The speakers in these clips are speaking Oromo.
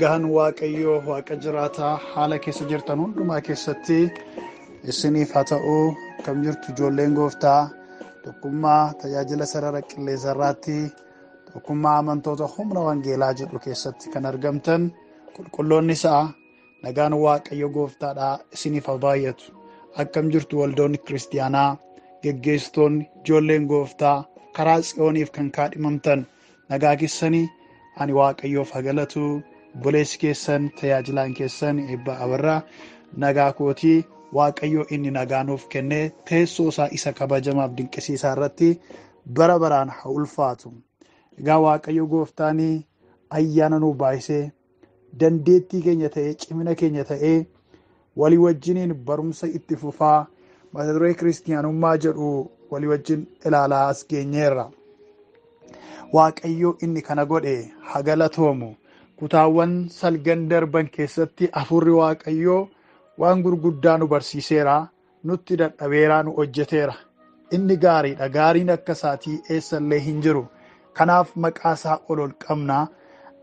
Nagaan Waaqayyoo Waaqa jiraataa haala keessa jirtan hundumaa keessatti isiniif haa ta'u. Akkam jirtu ijoolleen gooftaa? Tokkummaa tajaajila sarara qilleensarraatti tokkummaa amantoota humna wangeelaa jedhu keessatti kan argamtan qulqulloonni isaa, nagaan Waaqayyo gooftaadhaa isiniif haa baay'atu. Akkam jirtu waldoonni kiristiyaanaa, geggeessitoonni, ijoolleen gooftaa karaa Tsiyooniif kan kaadhimamtan, nagaa keessanii? Ani Waaqayyoof haa galatu. Obboleessi keessan, tajaajilaan keessan Eebbaa Abarraa nagaa kootii. Waaqayyo inni nagaa nuuf kennee teessoo isaa isa kabajamaaf dinqisiisaa irratti bara baraan haa ulfaatu. Egaa Waaqayyo gooftaanii ayyaana nuuf baay'isee, dandeettii keenya ta'ee, cimina keenya ta'ee, walii wajjiniin barumsa itti fufaa mata duree kiristiyaanummaa jedhu walii wajjin ilaalaa as geenyeerra. Waaqayyo inni kana godhe haa galatoomu. Kutaawwan salgan darban keessatti hafuurri Waaqayyoo waan gurguddaa nu barsiiseera, nutti dadhabeera, nu hojjeteera. Inni gaariidha. Gaariin akka isaatii eessallee hin jiru. Kanaaf maqaa isaa ol ol qabna.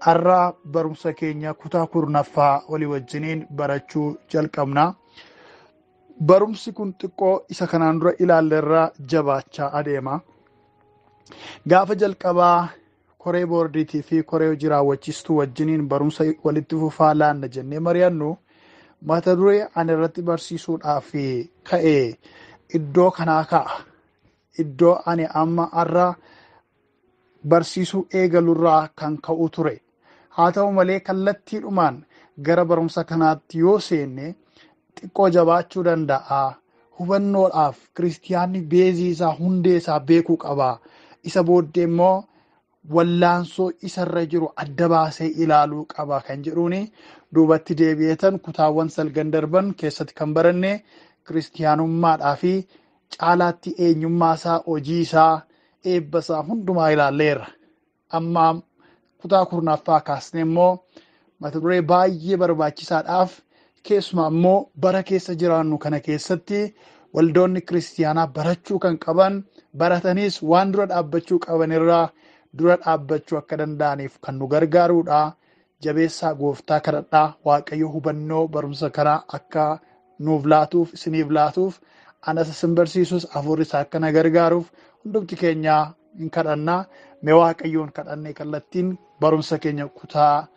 Har'a barumsa keenya kutaa 10ffaa walii wajjiniin barachuu jalqabna. Barumsi kun xiqqoo isa kanaan dura ilaallerraa jabaachaa adeema. Gaafa jalqabaa koree boordiitii fi koree hojii raawwachiistuu wajjiniin barumsa walitti fufaa laanna jennee mari'annu, mata duree ani irratti barsiisuudhaaf ka'e iddoo kanaa ka'a. Iddoo ani amma har'a barsiisuu eegalurraa kan ka'u ture. Haa ta'u malee kallattiidhumaan gara barumsa kanaatti yoo seenne xiqqoo jabaachuu danda'a. Hubannoodhaaf kiristiyaanni beezii isaa, hundee isaa beekuu qaba. Isa booddee immoo wallaansoo isarra jiru adda baasee ilaaluu qaba kan jedhuuni duubatti deebi'eetan kutaawwan salgan darban keessatti kan baranne kiristiyaanummaadhaa fi caalaatti eenyummaa isaa, hojii isaa, eebba isaa hundumaa ilaalleerra. Amma kutaa 10ffaa kaasnee immoo mata duree baay'ee barbaachisaadhaaf, keessumaa immoo bara keessa jiraannu kana keessatti waldoonni kiristiyaanaa barachuu kan qaban, barataniis waan dura dhaabbachuu qaban irraa dura dhaabbachuu akka danda'aniif kan nu gargaaruudha. Jabeessaa gooftaa kadhadhaa. Waaqayyo hubannoo barumsa kanaa akka nuuf laatuuf, isiniif laatuuf, anas isin barsiisus hafuurri isaa akka na gargaaruuf hundumti keenyaa hin kadhannaa. Mee Waaqayyoon kadhannee kallattiin barumsa keenya kutaa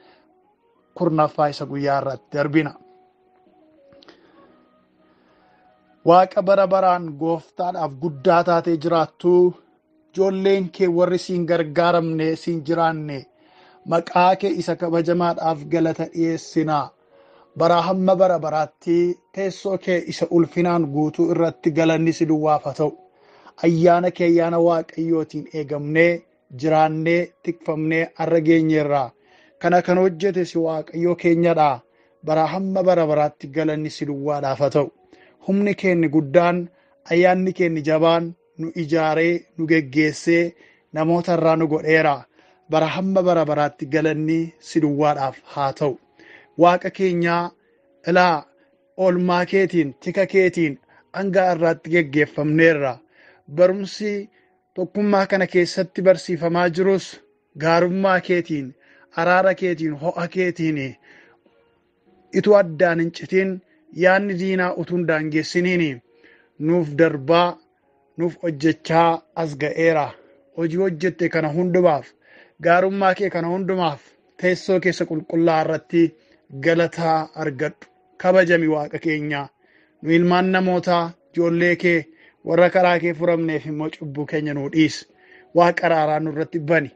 10ffaa isa guyyaa irratti darbina. Waaqa bara baraan gooftaadhaaf guddaa taatee jiraattu, ijoolleen kee warri siin gargaaramne siin jiraanne maqaa kee isa kabajamaadhaaf galata dhiyeessinaa. Bara hamma bara baraatti teessoo kee isa ulfinaan guutuu irratti galanni si duwwaaf haa ta'u. Ayyaana kee, ayyaana Waaqayyootiin eegamnee jiraannee tikfamnee har'a geenyeerra. Kana kan hojjete si Waaqayyoo keenyadha. Bara hamma bara baraatti galanni si duwwaadhaaf haa ta'u. Humni keenni guddaan, ayyaanni keenni jabaan nu ijaaree nu geggeessee namoota irraa nu godheera. Bara hamma bara baraatti galanni si duwwaadhaaf haa ta'u. Waaqa keenyaa, ilaa oolmaa keetiin, tika keetiin hanga har'aatti geggeeffamneerra. Barumsi tokkummaa kana keessatti barsiifamaa jirus gaarummaa keetiin, araara keetiin, ho'a keetiin ituu addaan hin citin, yaadni diinaa utuu hin daangessiniin nuuf darbaa, nuuf hojjechaa as ga'eera. Hojii hojjette kana hundumaaf, gaarummaa kee kana hundumaaf teessoo keessa qulqullaa irratti galataa argadhu. Kabajami Waaqa keenyaa. Nu ilmaan namootaa, ijoollee kee warra karaa kee furamneef immoo cubbuu keenya nuu dhiisi. Waaqa araaraa nurratti bani.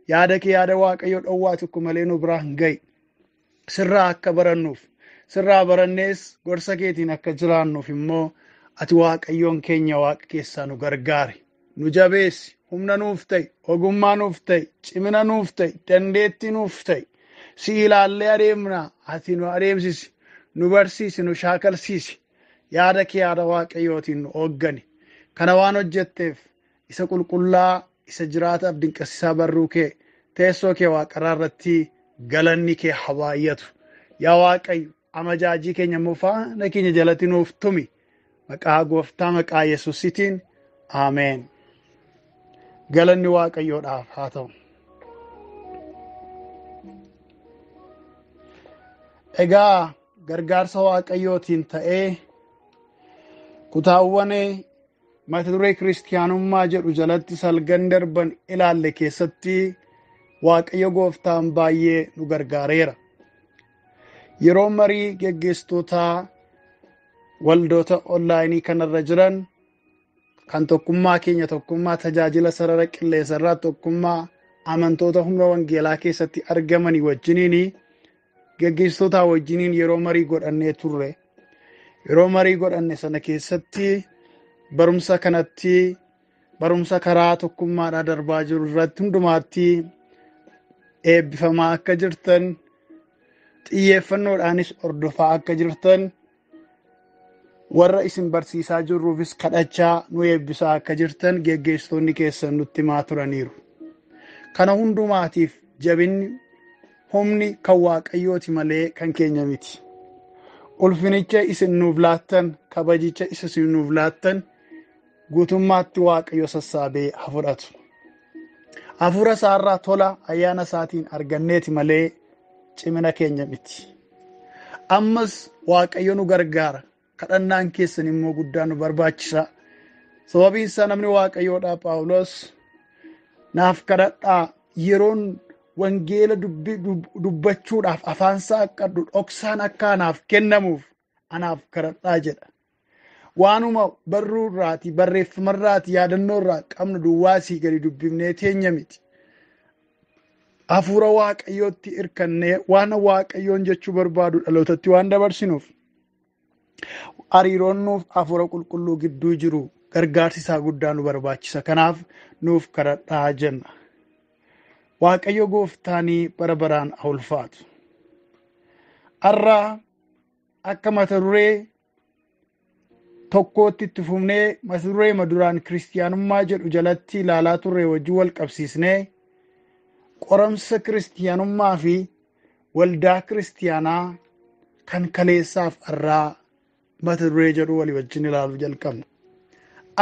Yaada kee, yaada Waaqayyoo dhowwaa tokko malee nu biraa hin ga'i. Sirraa akka barannuuf, sirraa barannees gorsa keetiin akka jiraannuuf immoo ati Waaqayyoon keenya Waaqa keessaa nu gargaari. Nu jabeessi, humna nuuf ta'i, ogummaa nuuf ta'i, cimina nuuf ta'i, dandeettii nuuf ta'i. Si ilaallee adeemna, ati nu adeemsisi, nu barsiisi, nu shaakalsiisi. Yaada kee, yaada Waaqayyootiin nu hooggani. Kana waan hojjetteef isa qulqullaa, isa jiraataaf dinqisiisaa barruu kee, teessoo kee waaqarraa irratti galanni kee haa baay'atu. Yaa Waaqayyo, amajaajii keenya immoo faana keenya jalatti nuuf tumi. Maqaa gooftaa, maqaa Yesuusitiin, Ameen. Galanni Waaqayyoodhaaf haa ta'u. Egaa gargaarsa Waaqayyootiin ta'ee kutaawwan mata duree kiristiyaanummaa jedhu jalatti salgan darban ilaalle keessatti Waaqayyo gooftaan baay'ee nu gargaareera. Yeroo marii geggeessitootaa waldoota onlaayinii kanarra jiran kan tokkummaa keenya, tokkummaa tajaajila sarara qilleensarraa, tokkummaa amantoota humna wangeelaa keessatti argamanii wajjiniin, geggeessitootaa wajjiniin yeroo marii godhannee turre. Yeroo marii godhanne sana keessatti barumsa kanatti, barumsa karaa tokkummaadhaa darbaa jiru irratti hundumaatti eebbifamaa akka jirtan, xiyyeeffannoodhaanis hordofaa akka jirtan, warra isin barsiisaa jirruufis kadhachaa nu eebbisaa akka jirtan geggeessitoonni keessan nutti himaa turaniiru. Kana hundumaatiif jabinni, humni kan Waaqayyooti malee kan keenya miti. Ulfinicha isin nuuf laattan, kabajicha isin nuuf laattan guutummaatti Waaqayyo sassaabee haa fudhatu. Hafuura isaarraa tola ayyaana isaatiin arganneeti malee cimina keenya miti. Ammas Waaqayyo nu gargaara. Kadhannaan keessan immoo guddaa nu barbaachisa. Sababiin isaa namni Waaqayyoodhaa Phaawulos naaf kadhadhaa, yeroon wangeela dubbachuudhaaf afaan saaqqadhu dhoksaan akka anaaf kennamuuf anaaf kadhadhaa jedha. Waanuma barruu irraati, barreeffama irraati, yaadannoo irraa qabnu duwwaasii gadi dubbifnee teenya miti. Hafuura Waaqayyootti hirkannee waan Waaqayyoon jechuu barbaadu dhalootatti waan dabarsinuuf hariiroon nuuf hafuura qulqulluu gidduu jiru gargaarsi isaa guddaa nu barbaachisa. Kanaaf nuuf kadhadhaa jenna. Waaqayyo gooftaanii bara baraan haa ulfaatu. Har'a akka mata duree tokkootti itti fufnee mata duree duraan kiristiyaanummaa jedhu jalatti ilaalaa turre wajjin wal qabsiisnee qoramsa kiristiyaanummaa fi waldaa kiristiyaanaa kan kaleessaaf har'aa mata duree jedhu walii wajjin ilaaluu jalqabna.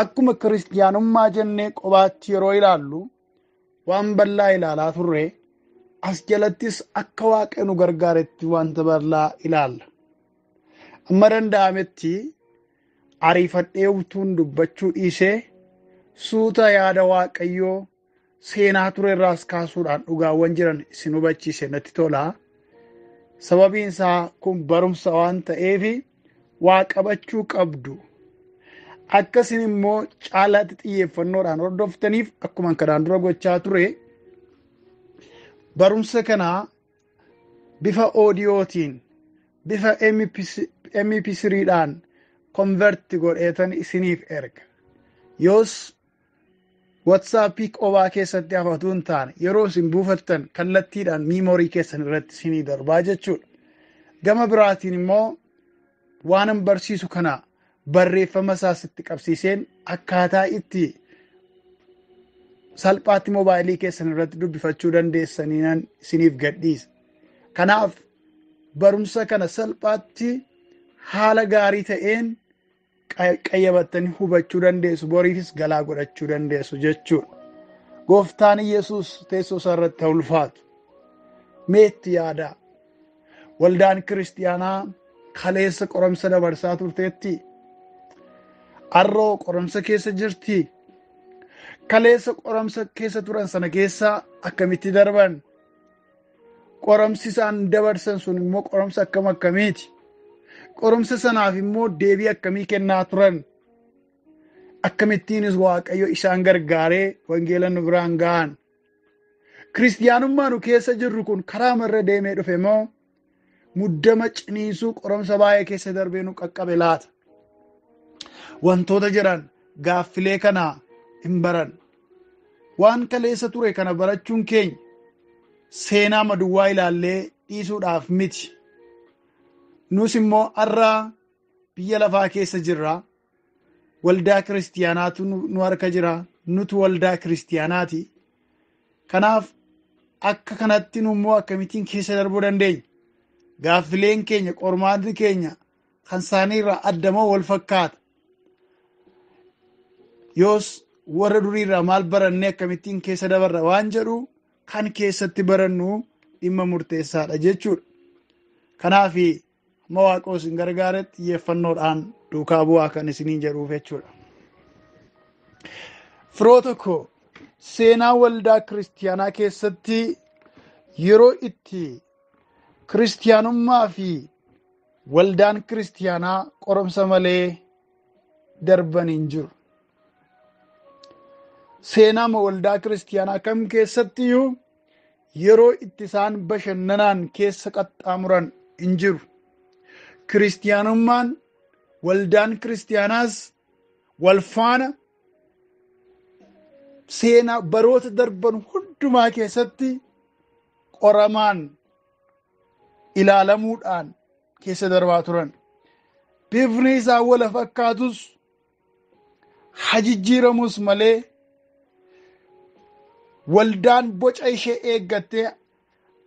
Akkuma kiristiyaanummaa jennee qobaatti yeroo ilaallu waan bal'aa ilaalaa turre, as jalattis akka Waaqayyo nu gargaaretti wanta bal'aa ilaalla. Amma danda'ametti ariifadhee utuun dubbachuu dhiisee suuta yaada Waaqayyoo seenaa ture irraas kaasuudhaan dhugaawwan jiran isin hubachiise natti tola. Sababiin isaa kun barumsa waan ta'eef waa qabachuu qabdu. Akkasin immoo caalaatti xiyyeeffannoodhaan hordoftaniif akkuma kanaan dura gochaa ture barumsa kanaa bifa oodiyootiin, bifa MP3dhaan konverti godheetan isiniif erga. Yoos WhatsAppii qobaa keessatti hafatu hin taane, yeroo isin buufattan kallattiidhaan miimoorii keessan irratti isinii darbaa jechuudha. Gama biraatiin immoo waan hin barsiisu kana barreeffama isaas itti qabsiiseen akkaataa itti salphaatti moobaayilii keessan irratti dubbifachuu dandeessaniin isiniif gadhiisa. Kanaaf barumsa kana salphaatti haala gaarii ta'een qayyabattanii hubachuu dandeessu, boriifis galaa godhachuu dandeessu jechuudha. Gooftaan Yesuus teessoo isaa irratti haa ulfaatu. Meetti yaadaa. Waldaan kiristiyaanaa kaleessa qoramsa dabarsaa turteetti. Har'oo qoramsa keessa jirti. Kaleessa qoramsa keessa turan sana keessa akkamitti darban? Qoramsi isaan dabarsan sun immoo qoramsa akkam akkamiiti? Qoramsa sanaaf immoo deebii akkamii kennaa turan? Akkamittiinis Waaqayyo isaan gargaaree wangeela nu biraan ga'an? Kiristiyaanummaa nu keessa jirru kun karaa marra deemee dhufe moo muddama ciniinsuu qoramsa baay'ee keessa darbee nu qaqqabe laata? Wantoota jiran gaaffilee kana hin baran. Waan kaleessa ture kana barachuun keenya seenaa maduwwaa ilaallee dhiisuudhaaf miti. Nus immoo har'a biyya lafaa keessa jirra. Waldaa kiristiyaanaatu nu harka jira. Nutu waldaa kiristiyaanaati. Kanaaf akka kanatti nu immoo akkamittiin keessa darbuu dandeenya? Gaaffileen keenya, qormaatni keenya kan isaaniirraa adda moo wal fakkaata? Yoos warra duriirraa maal barannee akkamittiin keessa dabarra waan jedhu kan keessatti barannu dhimma murteessaadha jechuudha. Kanaaf amma Waaqoo isin gargaare xiyyeeffannoodhaan duukaa bu'aa kan isiniin jedhuuf jechuudha. Firoota koo, seenaa waldaa kiristiyaanaa keessatti yeroo itti kiristiyaanummaa fi waldaan kiristiyaanaa qoromsa malee darban hin jiru. Seenaa waldaa kiristiyaanaa kam keessattiyyuu yeroo itti isaan bashannanaan keessa qaxxaamuran hin jiru. Kiristiyaanummaan waldaan kiristiyaanaas wal faana seenaa baroota darban hundumaa keessatti qoramaan ilaalamuudhaan keessa darbaa turan. Bifni isaa wal fakkaatus hajijjiiramus malee waldaan boca ishee eeggattee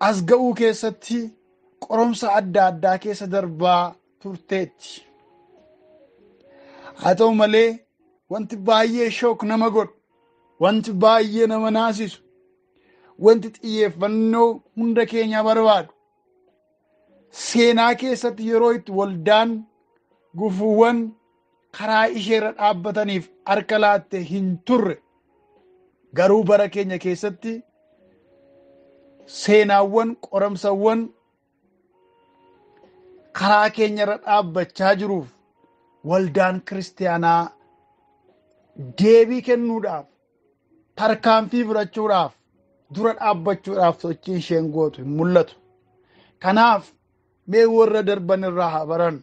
as ga'uu keessatti qoromsa adda addaa keessa darbaa turteetti. Haa ta'u malee wanti baay'ee shook nama godhu, wanti baay'ee nama naasisu, wanti xiyyeeffannoo hunda keenya barbaadu seenaa keessatti yeroo itti waldaan gufuuwwan karaa isheerra dhaabbataniif harka laatte hin turre. Garuu bara keenya keessatti seenaawwan qoramsawwan karaa keenyarra dhaabbachaa jiruuf waldaan kiristiyaanaa deebii kennuudhaaf, tarkaanfii fudhachuudhaaf, dura dhaabbachuudhaaf sochiin isheen gootu hin mul'atu. Kanaaf mee warra darban irraa haa barannu.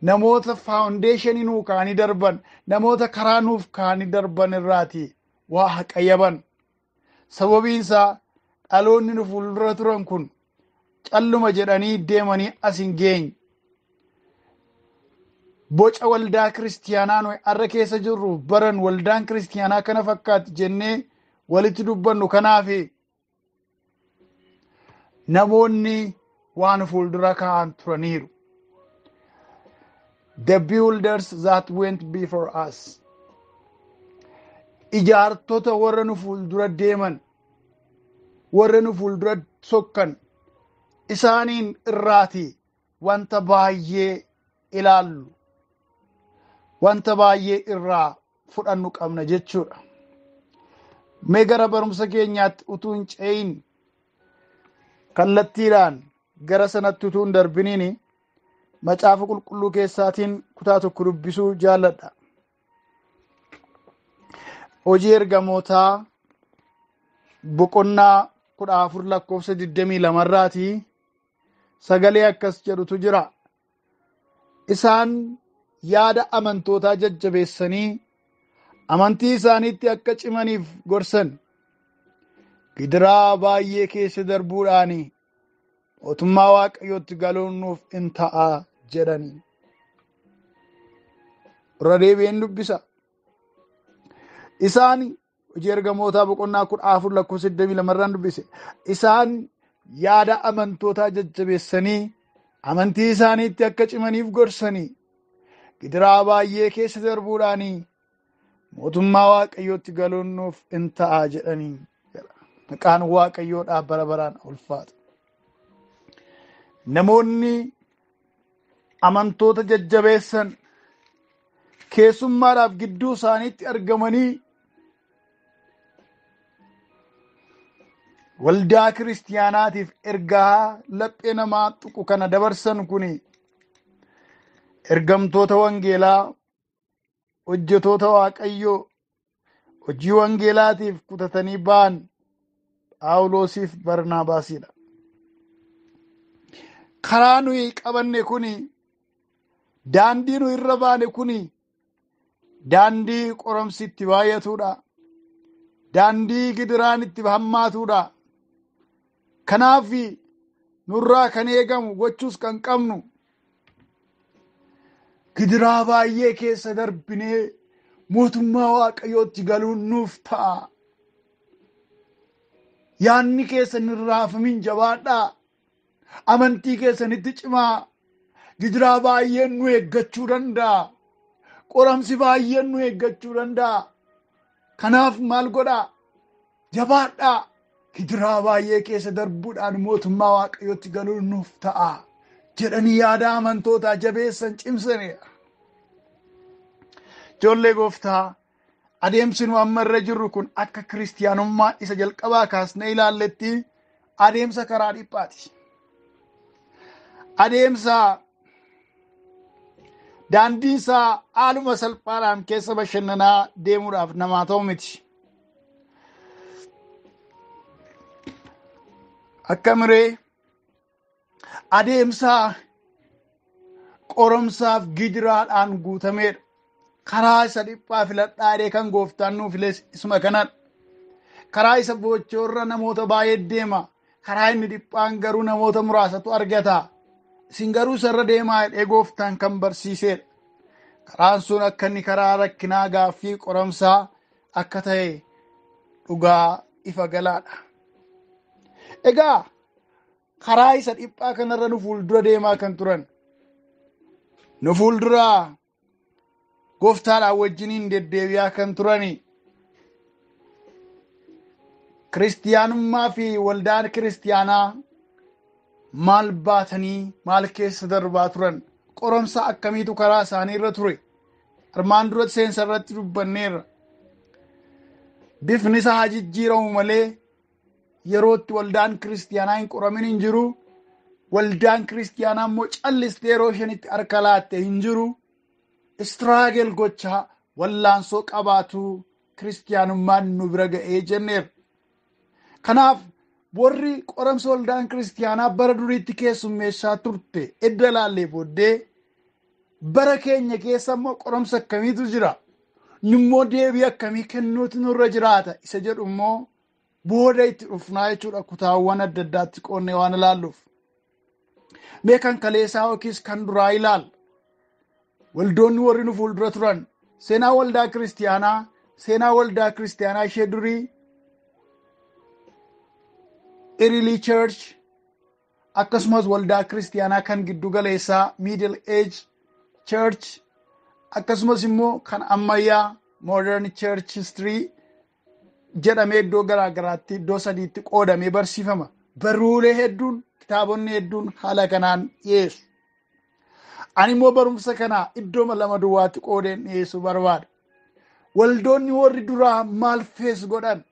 Namoota faawundeeshinii nuu kaanii darban, namoota karaa nuuf kaanii darban irraati waa haa qayyaban. Sababiin isaa dhaloonni nu fuuldura turan kun calluma jedhanii deemanii as hin geenye. Boca waldaa kiristiyaanaa nuyi har'a keessa jirru baran waldaan kiristiyaanaa kana fakkaatti jennee walitti dubbannu. Kanaaf namoonni waan fuuldura kaa'an turaniiru. The builders that went before us. Ijaartota warra nu fuuldura deeman, warra nu fuuldura sokkan, isaaniin irraati wanta baay'ee ilaallu, wanta baay'ee irraa fudhannu qabna jechuudha. Mee gara barumsa keenyaatti utuu hin ce'in, kallattiidhaan gara sanatti utuu hin darbiniin, macaafa qulqulluu keessaatiin kutaa tokko dubbisuu jaalladha. Hojii Ergamootaa boqonnaa 14 lakkoofsa 22rraatii sagalee akkas jedhutu jira. Isaan yaada amantootaa jajjabeessanii amantii isaaniitti akka cimaniif gorsan. Gidiraa baay'ee keessa darbuudhaan mootummaa Waaqayyootti galuun nuuf in ta'a jedhanii. Irra deebi'een dubbisa. Isaan, Hojii Ergamootaa boqonnaa 14 lakkoofsa 22rraan dubbise. Isaan yaada amantootaa jajjabeessanii amantii isaaniitti akka cimaniif gorsanii, gidiraa baay'ee keessa darbuudhaan mootummaa Waaqayyootti galuun nuuf in ta'a jedhanii. Maqaan Waaqayyoodhaaf bara baraan ulfaata. Namoonni amantoota jajjabeessan keessummaadhaaf gidduu isaaniitti argamanii waldaa kiristiyaanaatiif ergaa laphee namaa tuqu kana dabarsan kun ergamtoota wangeelaa, hojjetoota Waaqayyoo hojii wangeelaatiif kutatanii ba'an Phaawulosiif Barnaabaasiidha. Karaa nuyi qabanne kuni, daandii nuyi irra baane kuni, daandii qoromsi itti baay'atuudha. Daandii gidiraan itti hammaatuudha. Kanaaf nurraa kan eegamu gochuus kan qabnu gidiraa baay'ee keessa darbinee mootummaa Waaqayyootti galuun nuuf ta'a. Yaanni keessan hin raafamin, jabaadhaa. Amantii keessanitti cimaa. Gidiraa baay'een nu eeggachuu danda'a. Qoramsi baay'een nu eeggachuu danda'a. Kanaaf maal godhaa? Jabaadhaa. Gidiraa baay'ee keessa darbuudhaan mootummaa Waaqayyootti galuun nuuf ta'a jedhanii yaada amantootaa jabeessan, cimsanidha. Ijoollee gooftaa, adeemsi nu amma irra jirru kun akka kiristiyaanummaa isa jalqabaa kaasnee ilaalletti adeemsa karaa dhiphaati. Adeemsa daandiin isaa haaluma salphaadhaan keessa bashannanaa deemuudhaaf namaa ta'u miti. Akka miree adeemsa qoromsaaf gidiraadhaan guutameedha. Karaa isa dhiphaa filadhaa jedhee kan gooftaan nuuf files isuma kanadha. Karaa isa boochoorra namoota baay'ee deema. Karaa inni dhiphaan garuu namoota muraasatu argata. Isin garuu isarra deemaa jedhee gooftaan kan barsiisedha. Karaan sun akka inni karaa rakkinaa, gaaffii, qoramsaa akka ta'e dhugaa ifa galaadha. Egaa karaa isa dhiphaa kanarra nu fuuldura deemaa kan turan, nu fuuldura gooftaadhaan wajjiniin deddeebi'aa kan turani, kiristiyaanummaa fi waldaan kiristiyaanaa maal baatanii maal keessa darbaa turan, qoromsa akkamiitu karaa isaanii irra ture? Armaan duratti seensa irratti dubbanneerra. Bifni isaa haa jijjiiramu malee yerootti waldaan kiristiyaanaa hin qoramin hin jiru. Waldaan kiristiyaanaa immoo callistee yeroo isheen harka laatte hin jiru. Struggle gochaa wallaansoo qabaatu kiristiyaanummaan nu bira ga'ee jenneerra. Kanaaf warri qoramsa waldaan kiristiyaanaa bara duriitti keessummeessaa turte edda ilaallee booddee, bara keenya keessa immoo qoramsa akkamiitu jira? Immoo deebii akkamii kennuutu nurra jiraata? Isa jedhu immoo booda itti dhufnaa jechuudha, kutaawwan adda addaatti qoonnee waan ilaalluuf. Mee kan kaleessaa yookiis kan duraa ilaalla. Waldoonni warri nu fuuldura turan seenaa waldaa kiristiyaanaa, seenaa waldaa kiristiyaanaa ishee durii, Early Church, akkasumas waldaa kiristiyaanaa kan giddu galeessaa, Middle Age Church, akkasumas immoo kan ammayyaa, Modern Church History jedhamee iddoo garaa garaatti iddoo sadiitti qoodamee barsiifama. Barruulee hedduun, kitaabonni hedduun haala kanaan dhiyeessu. Ani immoo barumsa kana iddoo lama duwwaatti qoodeen dhiyeessuu barbaada. Waldoonni warri duraa maal face godhan?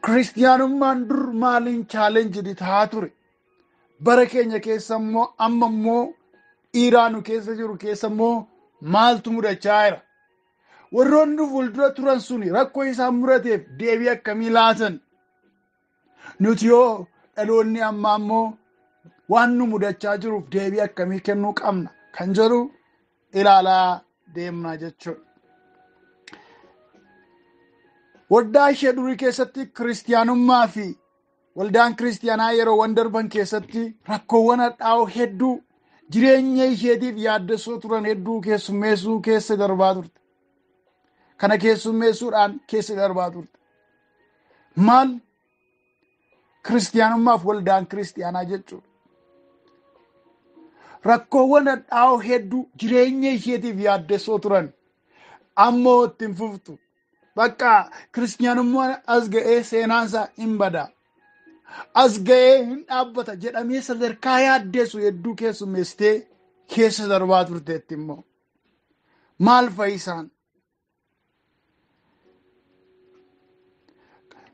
Kiristiyaanummaan dur maaliin challenge ta'aa ture? Bara keenya keessa immoo, amma immoo dhiiraa nu keessa jiru keessa immoo maaltu mudachaa jira? Warroonni fuuldura turan suni rakkoo isaan murateef deebii akkamii laatan? Nuti yoo dhaloonni ammaa immoo waan nu mudachaa jiruuf deebii akkamii kennuu qabna kan jedhu ilaalaa deemna jechuudha. Waldaa ishee durii keessatti kiristiyaanummaa fi waldaan kiristiyaanaa yeroowwan darban keessatti rakkoowwan hadhaa'oo hedduu jireenya isheetiif yaaddessoo turan hedduu keessummeessuu keessa darbaa turte. Kana keessummeessuudhaan keessa darbaa turte. Maal kiristiyaanummaaf waldaan kiristiyaanaa jechuudha? Rakkoowwan hadhaa'oo hedduu jireenya isheetiif yaaddessoo turan ammoo ittiin fuftu. Bakka kiristiyaanummaan as ga'ee seenaansaa hin bada. As ga'ee hin dhaabbata jedhamee sadarkaa yaaddeessu hedduu keessummeessitee keessa darbaa turteetti immoo. Maal fa'i isaan?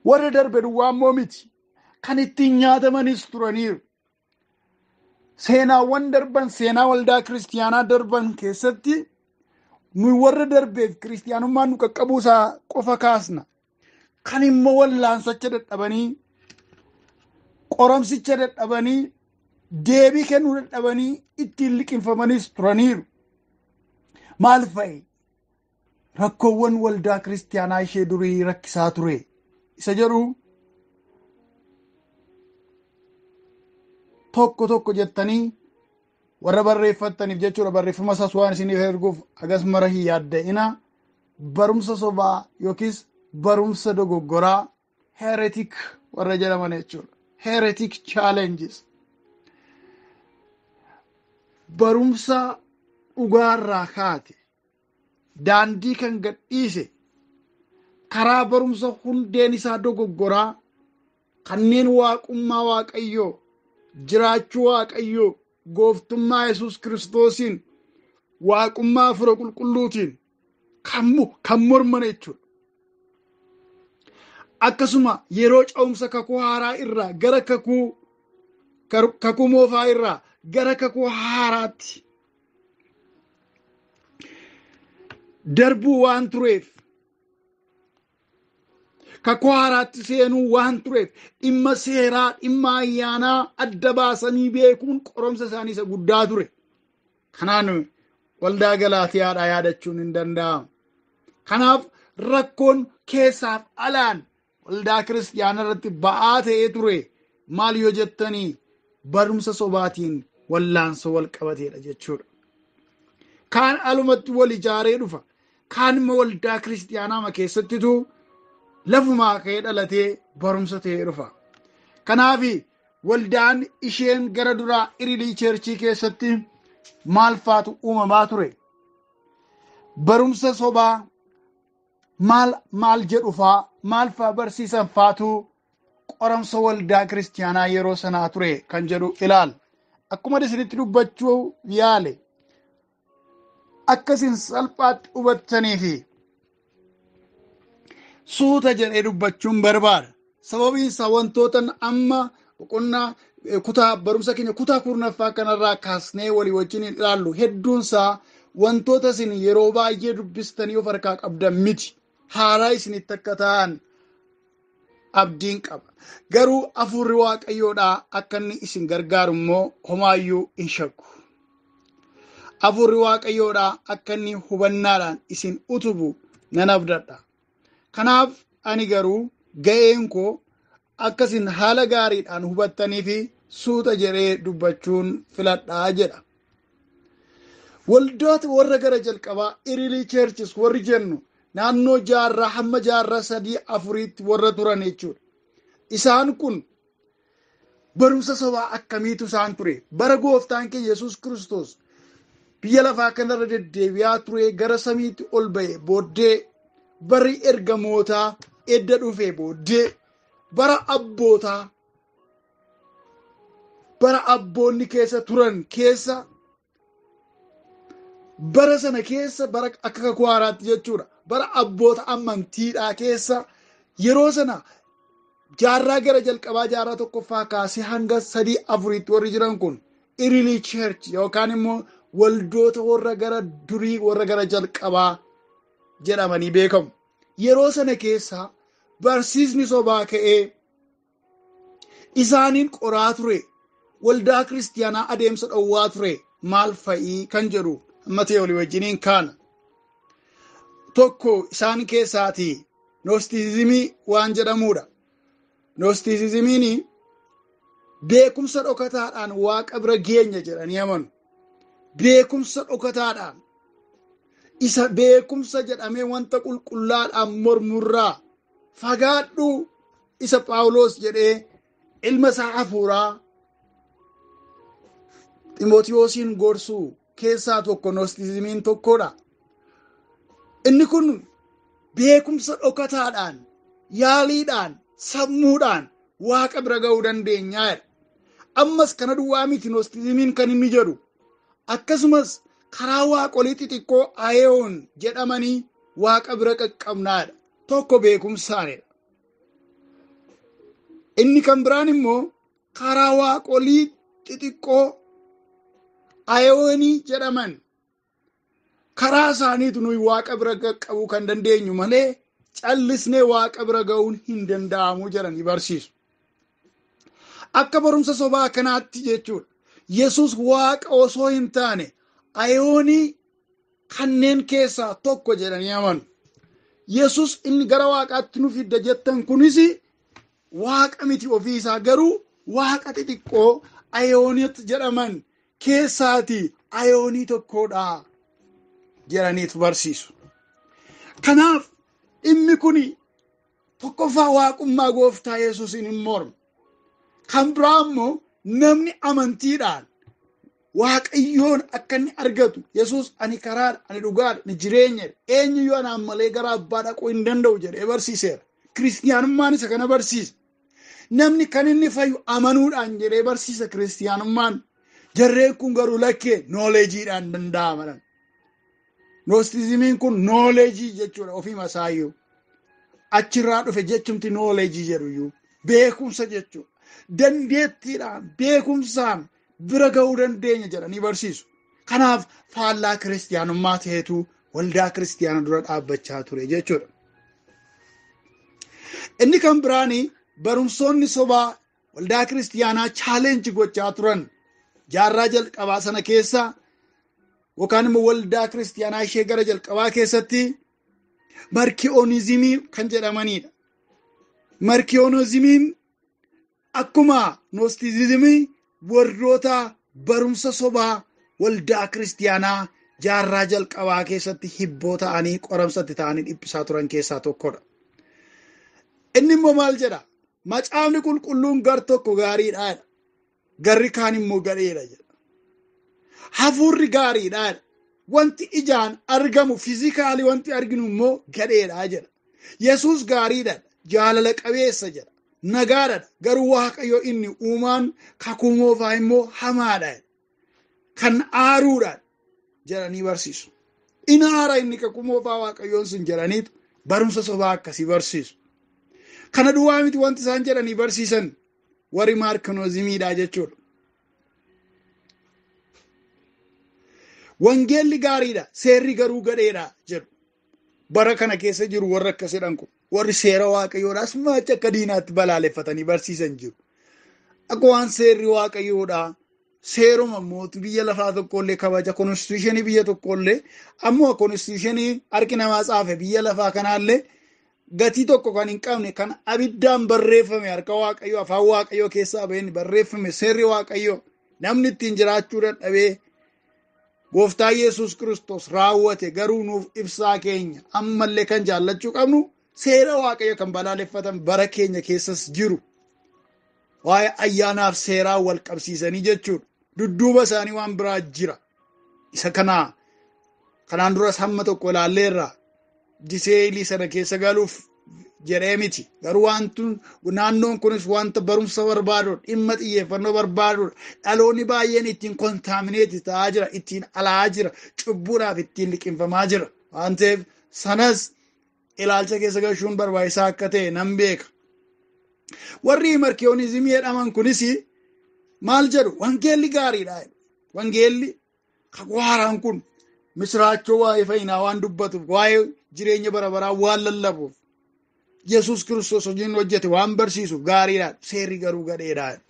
Warra darbe duwwaa immoo miti. Kan ittiin nyaatamanis turaniiru. Seenaawwan darban, seenaa waldaa kiristiyaanaa darban keessatti nuyi warra darbeef kiristiyaanummaan nu qaqqabuusaa qofa kaasna. Kan immoo wallaansacha dadhabanii, qoramsicha dadhabanii, deebii kennuu dadhabanii ittiin liqinfamanis turaniiru. Maal fa'i? Rakkoowwan waldaa kiristiyaanaa ishee durii rakkisaa ture. Isa jedhu tokko tokko jettanii warra barreeffattaniif jechuudha, barreeffama isaas waan isiniif erguuf agas mara hin yaadda'ina. Barumsa sobaa yookiis barumsa dogoggoraa, heretic warra jedhaman jechuudha. Heretic challenges. Barumsa dhugaarraa kaate, daandii kan gadhiise, karaa barumsa hundeen isaa dogoggoraa Kanneen waaqummaa Waaqayyoo, jiraachuu Waaqayyoo, gooftummaa Yesuus Kiristoosiin, waaqummaa Hafuura Qulqulluutiin kan morman jechuudha. Akkasuma yeroo ce'umsa kakuu haaraa irraa gara kakuu moofaa irraa gara kakuu haaraatti darbuu waan tureef, kakuu haaraatti seenuu waan tureef, dhimma seeraa, dhimma ayyaanaa adda baasanii beekuun qoromsa isaanii isa guddaa ture. Kanaan waldaa Galaatiyaadhaa yaadachuun hin danda'amu. Kanaaf rakkoon keessaaf alaan waldaa kiristiyaanaa irratti ba'aa ta'ee ture maal yoo jettanii barumsa sobaatiin wallaansoo wal qabateedha jechuudha. Kaan alumatti wal ijaaree dhufa. Kaan immoo waldaa kiristiyaanaa keessattitu lafumaa ka'ee dhalatee barumsa ta'ee dhufa. Kanaaf waldaan isheen gara duraa Early Church keessatti maal faatu uumamaa ture? Barumsa sobaa maal jedhu faa, maal faa barsiisan faatu qoramsa waldaa kiristiyaanaa yeroo sanaa ture kan jedhu ilaala. Akkuma isinitti dubbachuu yaale akkasin salphaatti hubattanii fi suuta jedhee dubbachuun barbaada. Sababiin isaa wantoota amma boqonnaa kutaa barumsa keenya kutaa kurnaffaa kanarraa kaasnee walii wajjin ilaallu hedduunsaa wantoota isin yeroo baay'ee dubbistanii of harkaa qabdan miti. Haaraa isinitti akka ta'an abdiin qaba. Garuu hafuurri Waaqayyoodhaa akka inni isin gargaaru immoo homaayyuu hin shakku. Hafuurri Waaqayyoodhaa akka inni hubannaadhaan isin utubu nan abdadha. Kanaaf ani garuu ga'een koo akka isin haala gaariidhaan hubattanii fi suuta jedhee dubbachuun filadhaa jedha. Waldoota warra gara jalqabaa Early Churches warri jennu naannoo jaarraa hamma jaarraa 3-4 warra turan jechuudha. Isaan kun barumsa sobaa akkamiitu isaan ture? Bara gooftaan keenya Yesuus Kiristoos biyya lafaa kanarra deddeebi'aa ture gara samiitti ol ba'e booddee barri ergamootaa edda dhufee booddee bara abbootaa bara abboonni keessa turan keessa bara sana keessa bara akka kakuu haaraatti jechuudha. Bara abboota amantiidhaa keessa yeroo sana jaarraa gara jalqabaa jaarraa tokkoffaa kaasee hanga 3-4 warri jiran kun Early Church yookaan immoo waldoota warra gara durii warra gara jalqabaa jedhamanii beekamu. Yeroo sana keessa barsiisni sobaa ka'ee isaaniin qoraa ture. Waldaa kiristiyaanaa adeemsa dhowwaa ture. Maal fa'ii kan jedhu amma ta'e walii wajjiniin kaana. Tokko isaan keessaatii Noostizimii waan jedhamudha. Noostizimiin beekumsa dhokataadhaan waaqa bira geenya jedhanii amanu. Beekumsa dhokataadhaan isa beekumsa jedhamee wanta qulqullaadhaan mormurraa fagaadhu isa Phaawulos jedhee ilma isaa hafuuraa Ximootiyoosiin gorsuu keessaa tokko Noostizimiin tokkodha. Inni kun beekumsa dhokataadhaan, yaaliidhaan, sammuudhaan waaqa bira ga'uu dandeenyaa jedha. Ammas kana duwwaa miti Noostizimiin kan inni jedhu. Akkasumas karaa waaqolii xixiqqoo ayeoon jedhamanii waaqa bira qaqqabnaadha. Tokko beekumsaanidha. Inni kan biraan immoo karaa waaqolii xixiqqoo ayeoonii jedhaman karaa isaaniitu nuyi waaqa bira qaqqabuu kan dandeenyu malee callisnee waaqa bira ga'uun hin danda'amu jedhanii barsiisu. Akka barumsa sobaa kanaatti jechuudha. Yesuus waaqa osoo hin taane ayeoonii kanneen keessaa tokko jedhanii amanu. Yesuus inni gara waaqaatti nu fidda jettan kunis waaqa miti ofii isaa garuu waaqa xixiqqoo ayeooniitti jedhaman keessaati ayeoonii tokkodha jedhaniitu barsiisu. Kanaaf dhimmi kuni tokkoffaa waaqummaa gooftaa Yesuusiin hin mormu. Kan biraa immoo namni amantiidhaan Waaqayyoon akka inni argatu Yesuus ani karaadha, ani dhugaadha, ani jireenyadha, eenyuyyuu anaan malee gara abbaa dhaquu hin danda'u jedhee barsiiseera. Kiristiyaanummaan isa kana barsiisa. Namni kan inni fayyu amanuudhaan jedhee barsiisa kiristiyaanummaan. Jarreen kun garuu lakkee knowledgeidhaan danda'ama. Noostizimiin kun knowledge jechuudha ofiima isaayyuu. Achirraa dhufe jechumti knowledge jedhuyyuu beekumsa jechuudha. Dandeettiidhaan beekumsaan bira ga'uu dandeenya jedhanii barsiisu. Kanaaf faallaa kiristiyaanummaa ta'etu waldaa kiristiyaana dura dhaabbachaa ture jechuudha. Inni kan biraanii barumsoonni sobaa waldaa kiristiyaanaa challenge gochaa turan jaarraa jalqabaa sana keessa yookaan immoo waldaa kiristiyaanaa ishee gara jalqabaa keessatti markiyoonizimii kan jedhamanidha. Markiyoonizimiin akkuma noostizimii warroota barumsa sobaa waldaa kiristiyaanaa jaarraa jalqabaa keessatti hibboo ta'anii qoramsatti ta'anii dhiphisaa turan keessaa tokkodha. Inni immoo maal jedha? Macaafni qulqulluun gar tokko gaariidha. Garri kaan immoo gadheedha jedha. Hafuurri gaariidha. Wanti ijaan argamu physically wanti arginu immoo gadheedha jedha. Yesuus gaariidha. Jaalala qabeessa jedha. Nagaadha. Garuu Waaqayyo inni uumaan kakuu moofaa immoo hamaadha. Kan aaruudha jedhanii barsiisu. Inni aara inni kakuu moofaa Waaqayyoon sun jedhaniitu barumsa sobaa akkasii barsiisu. Kana duwwaa miti wanti isaan jedhanii barsiisan warri maarkinoozimiidha jechuudha. Wangeelli gaariidha, seerri garuu gadheedha jedhu. Bara kana keessa jiru warra akkas jedhan kun warri seera waaqayyoodhaas maacha akka diinaatti balaaleffatanii barsiisan jiru. Akka waan seerri waaqayyoodhaa seeruma mootii biyya lafaa tokkollee kabaja konstituushinii biyya tokkollee ammoo konstituushinii harki namaa tsaafe biyya lafaa kanaallee gatii tokko kan hin qabne kan abiddaan barreeffame harka waaqayyoo afaan waaqayyoo keessaa baheen barreeffame seerri waaqayyoo namni ittiin jiraachuu dadhabee gooftaa Yesuus Kiristoos raawwate garuu nuuf ibsaa keenya ammallee kan jaallachuu qabnu seera waaqayyo kan balaaleffatan bara keenya keessas jiru. Waa'ee ayyaanaaf seeraa wal qabsiisanii jechuudha. Dudduuba isaanii waan biraa jira. Isa kanaan duras hamma tokko ilaalleerra diseelii sana keessa galuuf jedhee miti. Garuu wanti naannoon kunis wanta barumsa barbaadudha. Dhimma xiyyeeffannoo barbaadudha. Dhaloonni baay'een ittiin kontaamineeti ta'aa jira. Ittiin alaa jira. Cubbuudhaaf ittiin liqinfamaa jira. Waan ta'eef sanas ilaalcha keessa galchuun barbaachisaa akka ta'e nan beeka. Warri markiyoonizimii jedhaman kunis maal jedhu? Wangeelli gaariidha. Wangeelli kakuu haaraan kun misiraachoo waa'ee fayyinaa waan dubbatuuf, waa'ee jireenya bara baraa waan lallabuuf, Yesuus Kiristoos hojiin hojjete waan barsiisuuf gaariidha. Seerri garuu gadheedha.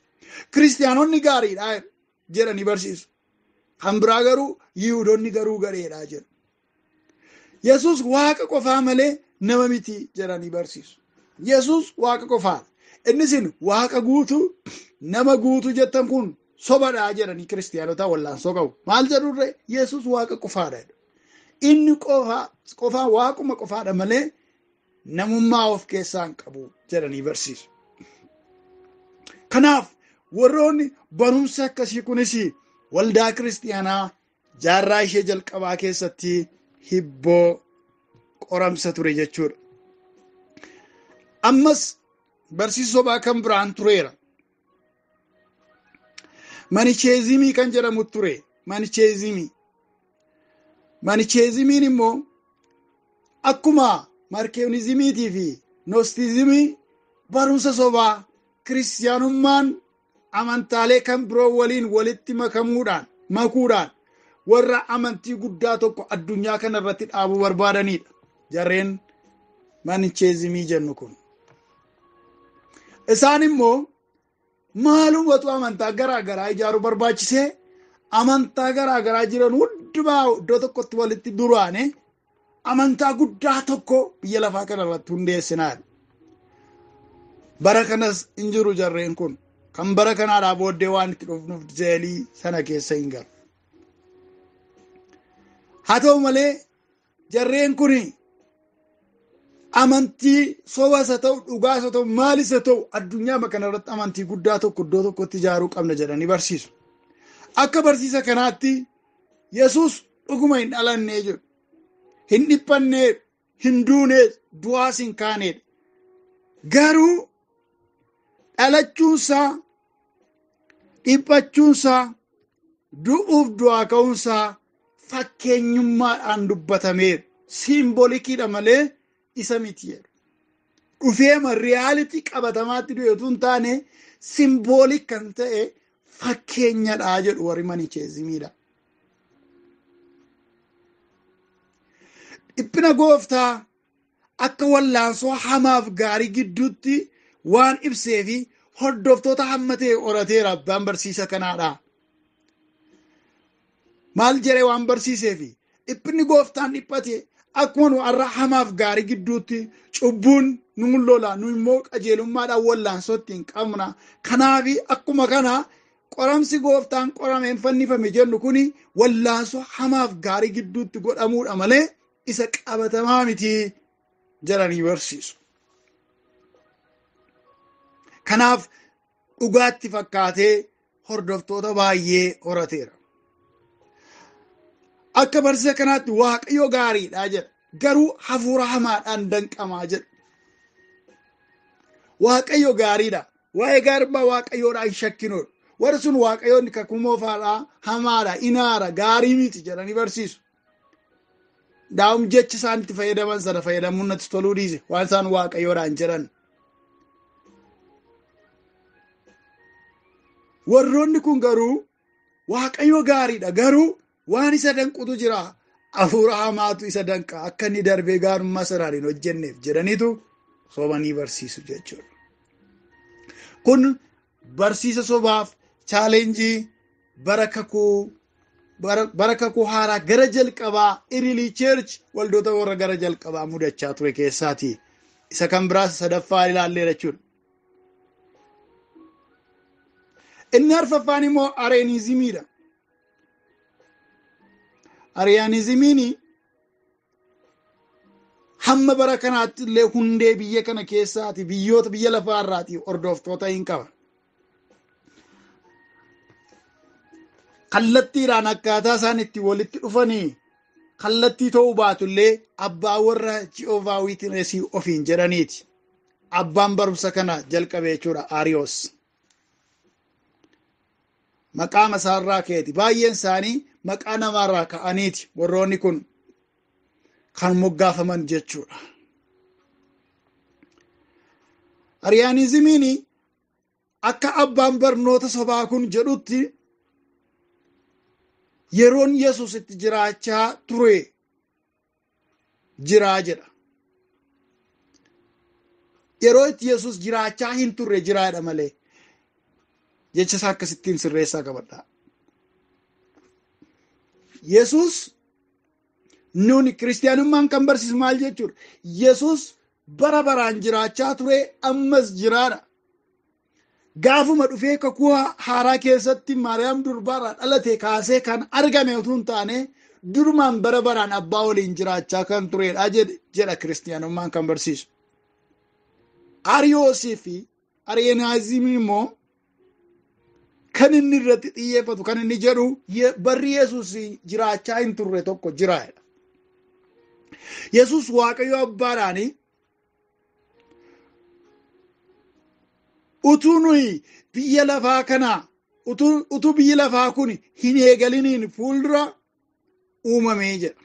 Kiristiyaanonni gaariidha jedhanii barsiisu. Kan biraa garuu Yihudoonni garuu gadheedha jedhu. Yesuus waaqa qofaa malee nama miti jedhanii barsiisu. Yesuus waaqa qofaadha. Innis waaqa guutuu nama guutuu jettan kun sobadha jedhanii kiristiyaanota wallaansoo qabu. Maal jedhurree? Yesuus waaqa qofaadha. Inni qofaa waaquma qofaadha malee namummaa of keessaa hin qabu jedhanii barsiisu. Kanaaf warroonni barumsa akkasii kunis waldaa kiristiyaanaa jaarraa ishee jalqabaa keessatti hibboo qoramsa ture jechuudha. Ammas barsiisa sobaa kan biraan tureera. Manicheezimii kan jedhamu ture. Manicheezimii. Manicheezimiin immoo akkuma markeonizimiitii fi noostizimii barumsa sobaa kiristiyaanummaan amantaalee kan biroo waliin walitti makuudhaan warra amantii guddaa tokko addunyaa kana irratti dhaabuu barbaadanidha. Jarreen manicheezimii jennu kun. Isaan immoo maalumatu amantaa garaa garaa ijaaruu barbaachisee amantaa garaa garaa jiran hundumaa iddoo tokkotti walitti duraane amantaa guddaa tokko biyya lafaa kana irratti hundeessinaa. Bara kanas hin jiru jarreen kun. Kan bara kanaadhaa booddee waan itti dhufnuuf zeelii sana keessa hin galu. Haa ta'u malee jarreen kun amantii sobas haa ta'u dhugaas haa ta'u maalis haa ta'u addunyaa kana irratti amantii guddaa tokko iddoo tokkotti ijaaruu qabna jedhanii barsiisu. Akka barsiisa kanaatti Yesuus dhuguma hin dhalannee jedhu. Hin dhiphannee, hin duunee, du'aas hin kaanedha. Garuu Dhalachuunsaa, dhiphachuunsaa, du'uuf du'aa ka'uunsaa fakkeenyummaadhaan dubbatameera. Symbolic-iidha malee isa miti jedhu. Dhufeema reality qabatamaatti du'e utuu hin taane symbolic kan ta'e fakkeenyadha jedhu warri Manichaeism-iidha. Dhiphina gooftaa akka wallaansoo hamaaf gaarii gidduutti waan ibsee fi hordoftoota hamma ta'e horateera abbaan barsiisa kanaadha. Maal jedhee waan barsiiseefi dhiphinni gooftaan dhiphate akkuma nu har'a hamaaf gaarii gidduutti cubbuun nu lola, nu immoo qajeelummaadhaan wallaansootti hin qabna. Kanaaf akkuma kana qoramsi gooftaan qorameen fannifame jennu kuni wallaansoo hamaaf gaarii gidduutti godhamuudha malee isa qabatamaa miti jedhanii barsiisu. Kanaaf dhugaatti fakkaatee hordoftoota baay'ee horateera. Akka barsiisa kanaatti Waaqayyo gaariidha jedha. Garuu hafuura hamaadhaan danqamaa jedha. Waaqayyo gaariidha. Waa'ee gaarummaa Waaqayyoodhaan shakkinoodha. Warri sun Waaqayyoonni kakuu moofaadhaa, hamaadha, inaara, gaarii miti jedhanii barsiisu. Daa'um jechi isaan itti fayyadaman sana fayyadamuun natti toluu dhiise waan isaan Waaqayyoodhaan jedhan. Warroonni kun garuu Waaqayyo gaariidha, garuu waan isa danqutu jira, hafuura hamaatu isa danqa, akka inni darbee gaarummaa sanaan hin hojjenneef jedhaniitu sobanii barsiisu jechuudha. Kun barsiisa sobaaf challenge-ii bara kakuu haaraa gara jalqabaa Early Church waldoota warra gara jalqabaa mudachaa ture keessaati. Isa kan biraas sadaffaa ilaalleera jechuudha. Inni arfaffaan immoo Ariyaanizimiidha. Ariyaanizimiin hamma bara kanaatti illee hundee biyya kana keessaati, biyyoota biyya lafaarraati hordoftoota hin qaba. Kallattiidhaan akkaataa isaan itti walitti dhufanii kallattii ta'uu baatullee abbaa warra Jehovah Witness ofiin jedhaniiti. Abbaan barumsa kana jalqabe jechuudha Ariyoos. Maqaa masaarraa ka'eeti. Baay'een isaanii maqaa namaarraa ka'aniiti warroonni kun kan moggaafaman jechuudha. Ariyaanizimiin akka abbaan barnoota sobaa kun jedhutti yeroon Yesuus itti jiraachaa ture jiraa jedha. Yeroo itti Yesuus jiraachaa hin turre jiraadha malee. Jecha isaa akkasittiin sirreessaa qabadha. Yesuus nuuni kiristiyaanummaan kan barsiisu maal jechuudha? Yesuus bara baraan jiraachaa ture ammas jiraadha. Gaafuma dhufee kakuu haaraa keessatti Maariyaam durbaarraa dhalate kaasee kan argame utuu hin taane durumaan bara baraan abbaa waliin jiraachaa kan turedha jedha kiristiyaanummaan kan barsiisu. Ariyoosii fi Ariyaanizimii immoo kan inni irratti xiyyeeffatu kan inni jedhu barri Yesuus jiraachaa hin turre tokko jiraadha. Yesuus Waaqayyo abbaadhaani utuu nuyi biyya lafaa kana utuu biyyi lafaa kun hin eegaliniin fuuldura uumamee jedha.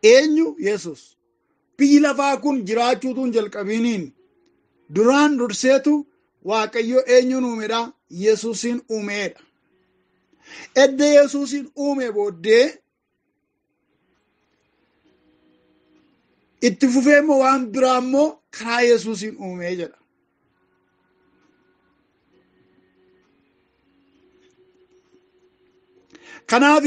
Eenyu Yesuus? Biyyi lafaa kun jiraachuutu hin jalqabiniin duraan durseetu Waaqayyo eenyuun uumedha? Yesuusin uumeedha. Edda Yesuusin uume booddee itti fufee immoo waan biraa immoo karaa Yesuusin uumee jedha. Kanaaf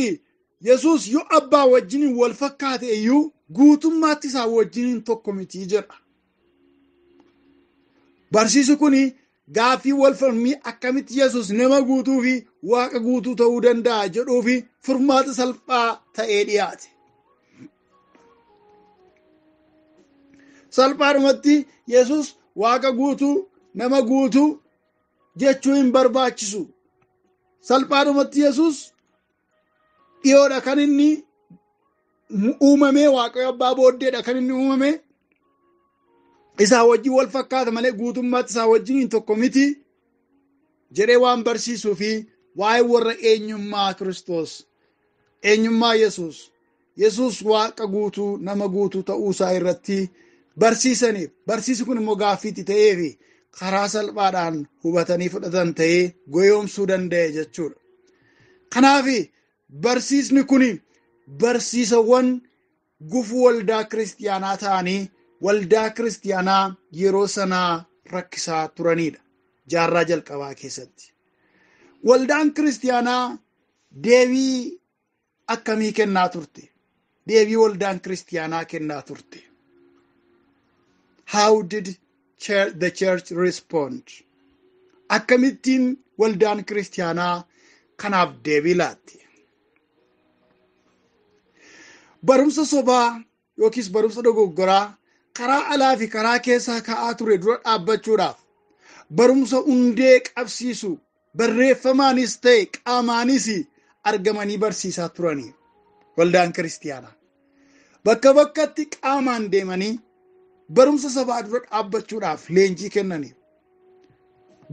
Yesuus yoo abbaa wajjiniin wal fakkaate iyyuu guutummaatti isaa wajjiniin tokko miti jedha. Barsiisu kuni gaaffii wal falmii akkamitti Yesuus nama guutuu fi waaqa guutuu ta'uu danda'a jedhuu fi furmaata salphaa ta'ee dhiyaate. Salphaadhumatti Yesuus waaqa guutuu nama guutuu jechuu hin barbaachisu. Salphaadhumatti Yesuus dhiyoodha kan inni uumame, Waaqayyo abbaa booddeedha kan inni uumame. Isaa wajjin wal fakkaata malee guutummaatti isaa wajjiniin tokko miti jedhee waan barsiisuu fi waa'ee warra eenyummaa Kiristoos, eenyummaa Yesuus, Yesuus waaqa guutuu nama guutuu ta'uusaa irratti barsiisaniif, barsiisi kun immoo gaaffiitti ta'ee fi karaa salphaadhaan hubatanii fudhatan ta'ee goyoomsuu danda'e jechuudha. Kanaaf barsiisni kun barsiisawwan gufuu waldaa kiristiyaanaa ta'anii waldaa kiristiyaanaa yeroo sanaa rakkisaa turanidha. Jaarraa jalqabaa keessatti. Waldaan kiristiyaanaa deebii akkamii kennaa turte? Deebii waldaan kiristiyaanaa kennaa turte. How did the church respond? Akkamittiin waldaan kiristiyaanaa kanaaf deebii laatte? Barumsa sobaa yookiis barumsa dogoggoraa karaa alaa fi karaa keessaa ka'aa ture dura dhaabbachuudhaaf barumsa hundee qabsiisu barreeffamaanis ta'e qaamaanis argamanii barsiisaa turanii waldaan kiristiyaanaa. Bakka bakkatti qaamaan deemanii barumsa sobaa dura dhaabbachuudhaaf leenjii kennanii,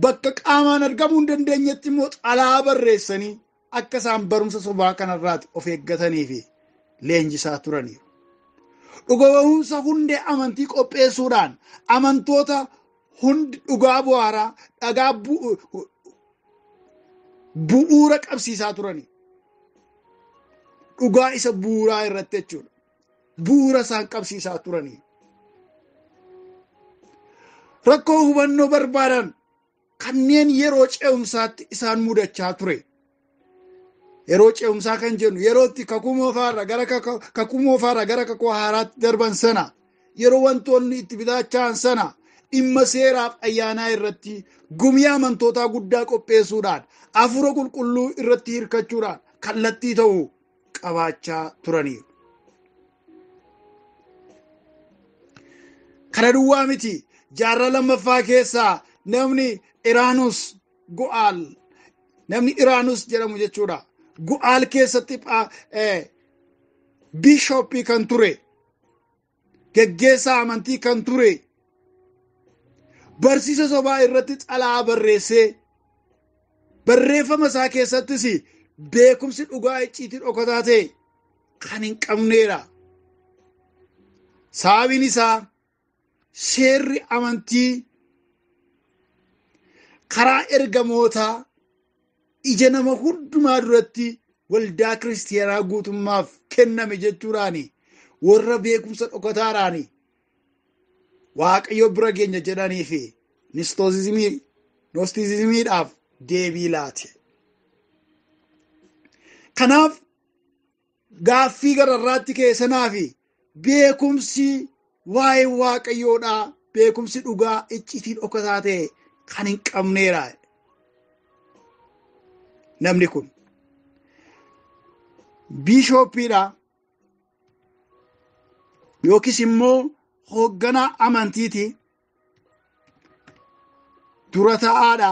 bakka qaamaan argamuu hin dandeenyetti immoo xalaa barreessanii akka isaan barumsa sobaa kanarraati of eeggatanii fi leenjisaa turaniiru. Dhuga ba'umsa hundee amantii qopheessuudhaan amantoota hundi dhugaa bu'aaraa dhagaa bu'uura qabsiisaa turanii. Dhugaa isa bu'uuraa irratti jechuudha. Bu'uura isaan qabsiisaa turanii. Rakkoo hubannoo barbaadan kanneen yeroo ce'umsaatti isaan mudachaa ture. Yeroo ce'umsaa kan jennu yeroo itti kakuu moofaarraa gara kakuu haaraatti darban sana, yeroo wantoonni itti bitaachaan sana dhimma seeraaf ayyaanaa irratti gumii amantootaa guddaa qopheessuudhaan hafuura qulqulluu irratti hirkachuudhaan kallattii ta'u qabaachaa turaniiru. Kana duwwaa miti, jaarraa lammaffaa keessaa namni Iraanus Go'aal, namni Iraanus jedhamu jechuudha. Go'aal keessatti biishooppii kan ture, geggeessaa amantii kan ture, barsiisa sobaa irratti xalaa barreessee barreeffama isaa keessattis beekumsi dhugaa icciitii dhokataa ta'e kan hin qabneedha. Sababiin isaa seerri amantii karaa ergamootaa ija nama hundumaa duratti waldaa kiristiyaanaa guutummaaf kenname jechuudhaani warra beekumsa dhokataadhaani Waaqayyo bira geenya jedhanii fi noostizimiidhaaf deebii laate. Kanaaf gaaffii gararraatti ka'e sanaa fi beekumsi waa'ee Waaqayyoodhaa, beekumsi dhugaa icciitii dhokataa ta'e kan hin qabneedha. Namni kun biishooppiidha yookiis immoo hoogganaa amantiiti, dura taa'aadha,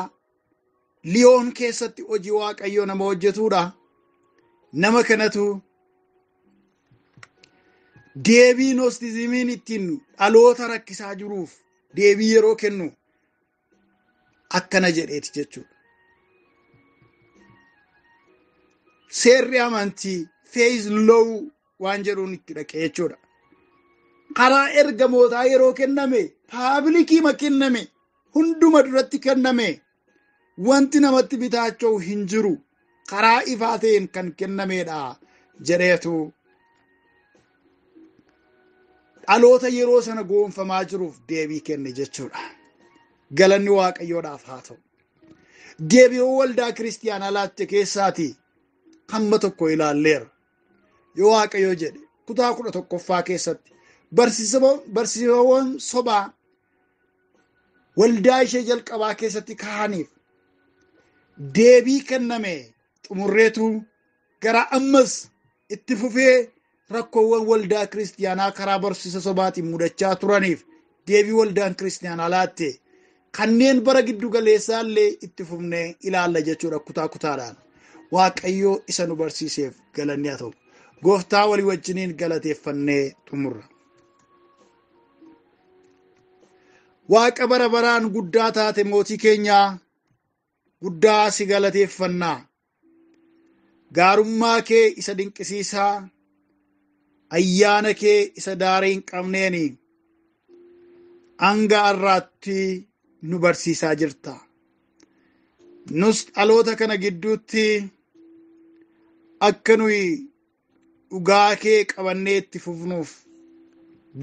Liyoon keessatti hojii Waaqayyoo nama hojjetuudha. Nama kanatu deebii noostizimiin ittiin dhaloota rakkisaa jiruuf deebii yeroo kennu akkana jedheeti jechuudha. Seerri amantii faith law waan jedhuun itti dhaqee jechuudha. Karaa ergamootaa yeroo kenname, paablikiima kenname, hunduma duratti kenname, wanti namatti bitaacha'u hin jiru, karaa ifaa ta'een kan kennameedha jedheetu dhaloota yeroo sana goonfamaa jiruuf deebii kenne jechuudha. Galanni Waaqayyoodhaaf haa ta'u. Deebiiwwan waldaa kiristiyaanaa laatte keessaatii hamma tokko ilaalleera. Yoo Waaqayyo jedhe kutaa 11ffaa keessatti barsiisawwan sobaa waldaa ishee jalqabaa keessatti ka'aniif deebii kenname xumurreetu gara ammas itti fufee rakkoowwan waldaa kiristiyaanaa karaa barsiisa sobaatiin mudachaa turaniif deebii waldaan kiristiyaanaa laatte kanneen bara giddu galeessaa illee itti fufnee ilaalla jechuudha kutaa kutaadhaan. Waaqayyoo isa nu barsiiseef galanni haa ta'u. Gooftaa walii wajjiniin galateeffannee xumurra. Waaqa bara baraan guddaa taate mootii keenyaa guddaa si galateeffannaa. Gaarummaa kee isa dinqisiisaa, ayyaana kee isa daarii hin qabneeni hanga har'aatti nu barsiisaa jirta. Nus dhaloota kana gidduutti akka nuyi dhugaa kee qabannee itti fufnuuf,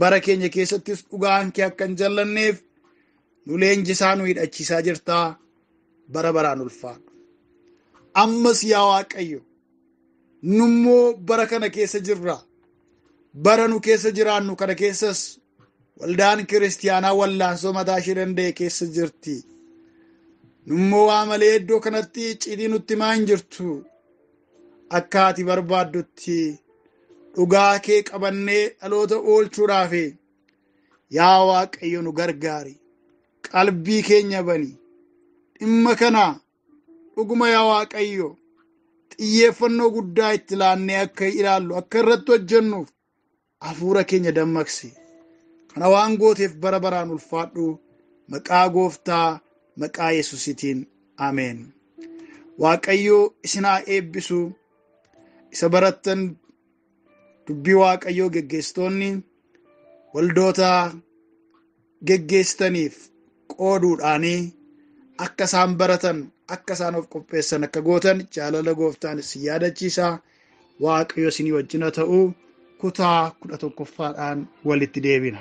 bara keenya keessattis dhugaan kee akka hin jallanneef nu leenjisaa, nu hidhachiisaa jirtaa, bara baraan ulfaadhu. Ammas yaa Waaqayyo, nummoo bara kana keessa jirra. Bara nu keessa jiraannu kana keessas waldaan kiristiyaanaa wallaansoo mataa ishee danda'e keessa jirti. Nummoo waa malee iddoo kanatti icciitii nutti himaa hin jirtu. Akka ati barbaaddutti dhugaa kee qabannee dhaloota oolchuudhaaf yaa Waaqayyo nu gargaari. Qalbii keenya bani. Dhimma kana dhuguma yaa Waaqayyo xiyyeeffannoo guddaa itti laannee akka ilaallu, akka irratti hojjennuuf hafuura keenya dammaqsi. Kana waan gooteef bara baraan ulfaadhu. Maqaa Gooftaa, maqaa Yesuusiitiin, ameen. Waaqayyo isin haa eebbisu. Isa barattan dubbii Waaqayyoo geggeessitoonni waldoota geggeessitaniif qooduudhaanii akka isaan baratan, akka isaan of qopheessan akka gootan jaalala Gooftaan isin yaadachiisa. Waaqayyo isinii wajjin haa ta'u. Kutaa 11ffaadhaan walitti deebina.